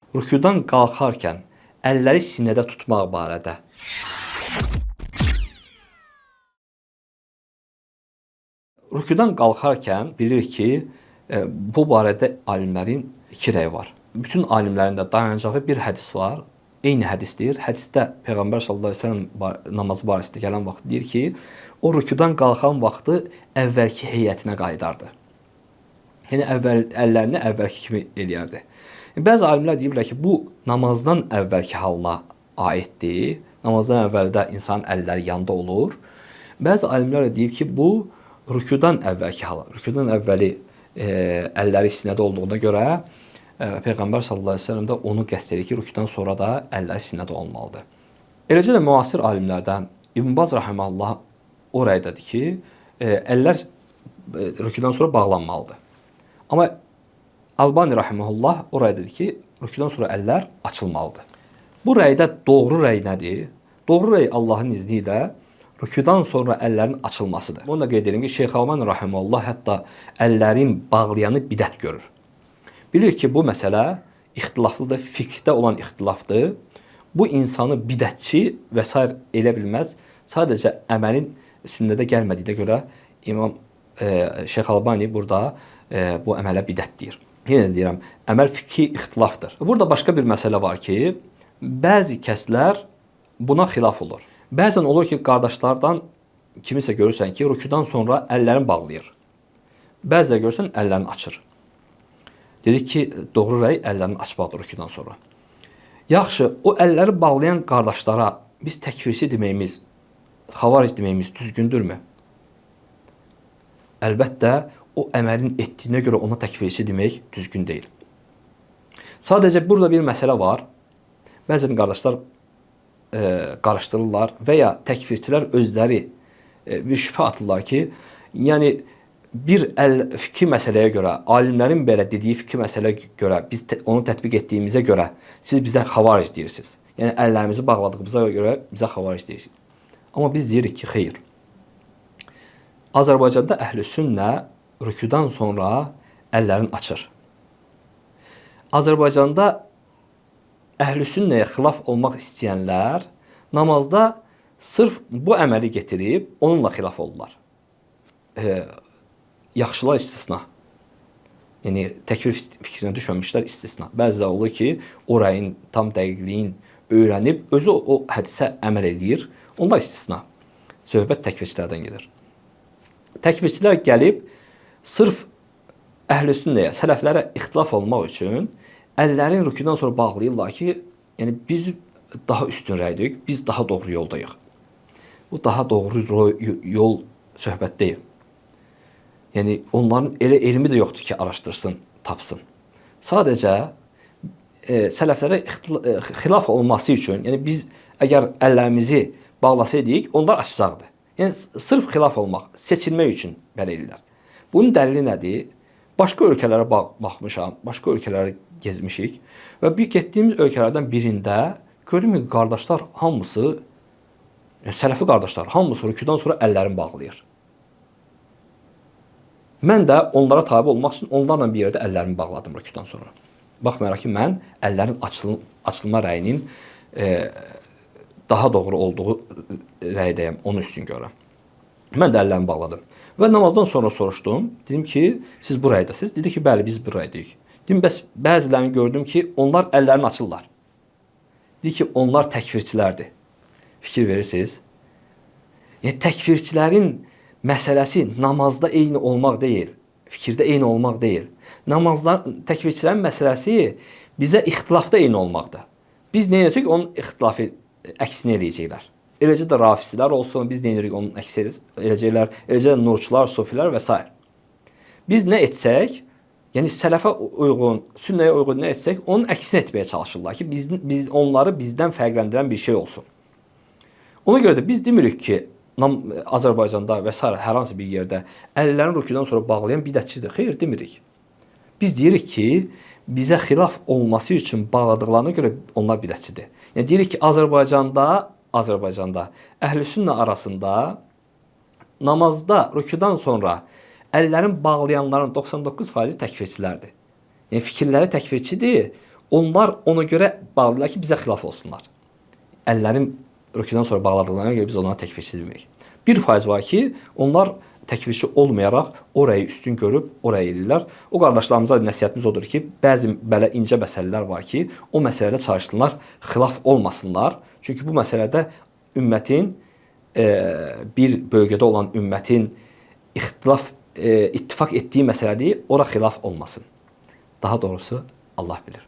Rükudan qalxarkən əlləri sinədə tutmaq barədə. Rükudan qalxarkən bilirik ki, bu barədə alimlərin iki rəyi var. Bütün alimlərin də dayanacağı bir hədis var. Eyni hədisdir. Hədisdə Peyğəmbər sallallahu əleyhi və səlləm namazı barəsində gələn vaxt deyir ki, o rükudan qalxan vaxtı əvvəlki heyətinə qayıdardı. Yəni əllərini əvvəlki kimi eləyərdi. Bəzi alimlər deyirlər ki, bu namazdan əvvəlki halına aiddir. Namazdan əvvəldə insanın əlləri yanda olur. Bəzi alimlər də deyib ki, bu rükudan əvvəlki halı. Rükudan əvvəli əlləri sinədə olduğuna görə Peyğəmbər sallallahu əleyhi və səlləm də onu qəsd edir ki, rükudan sonra da əlləri sinədə olmalıdır. Eləcə də müasir alimlərdən İbn Baz rahimehullah o rəydədir ki, əllər rükudan sonra bağlanmalıdır. Amma Albani rahimehullah o rəydədir ki, rükudan sonra əllər açılmalıdır. Bu rəydə doğru rəy nədir? Doğru rəy Allahın izni ilə rükudan sonra əllərin açılmasıdır. Bunu da qeyd edim ki, Şeyx Albani rahimehullah hətta əllərin bağlayanı bidət görür. Bilir ki, bu məsələ ixtilaflıdır, fiqhdə olan ixtilafdır. Bu insanı bidətçi və sair elə bilməz. Sadəcə əməlin sünnədə gəlmədiyinə görə İmam Şeyx Albani burada bu əmələ bidət deyir. Yenə də deyirəm, əməl fiqhi ixtilafdır. Burada başqa bir məsələ var ki, bəzi kəslər buna xilaf olur. Bəzən olur ki, qardaşlardan kimisə görürsən ki, rükudan sonra əllərini bağlayır. Bəziləri görürsən əllərini açır. Dedik ki, doğru rəy əllərini açmaqdır rükudan sonra. Yaxşı, o əlləri bağlayan qardaşlara biz təkfirçi deməyimiz, xavaric deməyimiz düzgündürmü? Əlbəttə, o əməlin etdiyinə görə ona təkfirçi demək düzgün deyil. Sadəcə burada bir məsələ var. Bəzən qardaşlar qarışdırırlar və ya təkfirçilər özləri bir şübhə atırlar ki, yəni bir əl fikri məsələyə görə, alimlərin belə dediyi fikri məsələyə görə, biz onu tətbiq etdiyimizə görə siz bizə xavaric deyirsiniz. Yəni əllərimizi bağladığımıza görə bizə xavaric deyirsiniz. Amma biz deyirik ki, xeyr. Azərbaycanda əhl-i sünnə rükudan sonra əllərini açır. Azərbaycanda əhl-i sünnəyə xilaf olmaq istəyənlər namazda sırf bu əməli getirib onunla xilaf oldular. Yaxşılar istisna. Yəni təkfir fikrinə düşməmişlər istisna. Bəziləri olur ki, o rəyin tam dəqiqliyin öyrənib özü o hədisə əməl eləyir. Onlar istisna. Söhbət təkfirçilərdən gedir. Təkfirçilər gəlib sırf əhl-i sünnəyə, sələflərə ixtilaf olmaq üçün əllərin rükudan sonra bağlayırlar ki, yəni biz daha üstün rəydəyik, biz daha doğru yoldayıq. Bu daha doğru yol söhbət deyil. Yəni onların elə elmi də yoxdur ki, araşdırsın, tapsın. Sadəcə sələflərə xilaf olması üçün, yəni biz əgər əllərimizi bağlasaydıq, onlar açacaqdı. Yəni sırf xilaf olmaq, seçilmək üçün belə eləyirlər. Bunun dəlili nədir? Başqa ölkələrə baxmışam, başqa ölkələrə gezmişik və bir getdiyimiz ölkələrdən birində gördüm ki, qardaşlar hamısı, yəni sələfi qardaşlar hamısı rükudan sonra əllərini bağlayır. Mən də onlara tabe olmaq üçün onlarla bir yerdə əllərimi bağladım rükudan sonra. Baxmayaraq ki, mən əllərin açılma rəyinin daha doğru olduğu rəydəyəm, onu üstün görürəm. Mən də əllərimi bağladım. Və namazdan sonra soruşdum. Dedim ki, siz bu rəydəsiniz? Dedi ki, bəli, biz bu rəydəyik. Dedim, bəs bəzilərini gördüm ki, onlar əllərini açırlar. Dedi ki, onlar təkfirçilərdir. Fikir verirsiniz? Yəni, təkfirçilərin məsələsi namazda eyni olmaq deyil, fikirdə eyni olmaq deyil. Namazlar, təkfirçilərin məsələsi bizə ixtilafda eyni olmaqdır. Biz nə edirsək, onun ixtilafı əksini eləyəcəklər. Eləcə də rafisilər olsun, biz nə edirik, onun əksini eləyəcəklər. Eləcə də nurçular, sufilər və s. Biz nə etsək, yəni sələfə uyğun, sünnəyə uyğun nə etsək, onun əksini etməyə çalışırlar ki, biz onları bizdən fərqləndirən bir şey olsun. Ona görə də biz demirik ki, Azərbaycanda və s. hər hansı bir yerdə əllərini rükudan sonra bağlayan bidətçidir. Xeyr, demirik. Biz deyirik ki, bizə xilaf olması üçün bağladıqlarına görə onlar bidətçidir. Yəni deyirik ki, Azərbaycanda əhl-i sünnə arasında namazda rükudan sonra əllərin bağlayanların 99% təkfirçilərdir. Yəni fikirləri təkfirçidir. Onlar ona görə bağlayırlar ki, bizə xilaf olsunlar. Əllərin rüküdən sonra bağladıqlarına görə biz onlara təkfirçi demirik. 1% var ki, onlar təkfirçi olmayaraq orayı üstün görüb oraya eləyirlər. O qardaşlarımıza nəsihətimiz odur ki, bəzi belə incə məsələlər var ki, o məsələdə çalışsınlar, xilaf olmasınlar. Çünki bu məsələdə ümmətin bir bölgədə olan ümmətin ixtilaf ittifaq etdiyi məsələdir, ora xilaf olmasın. Daha doğrusu Allah bilir.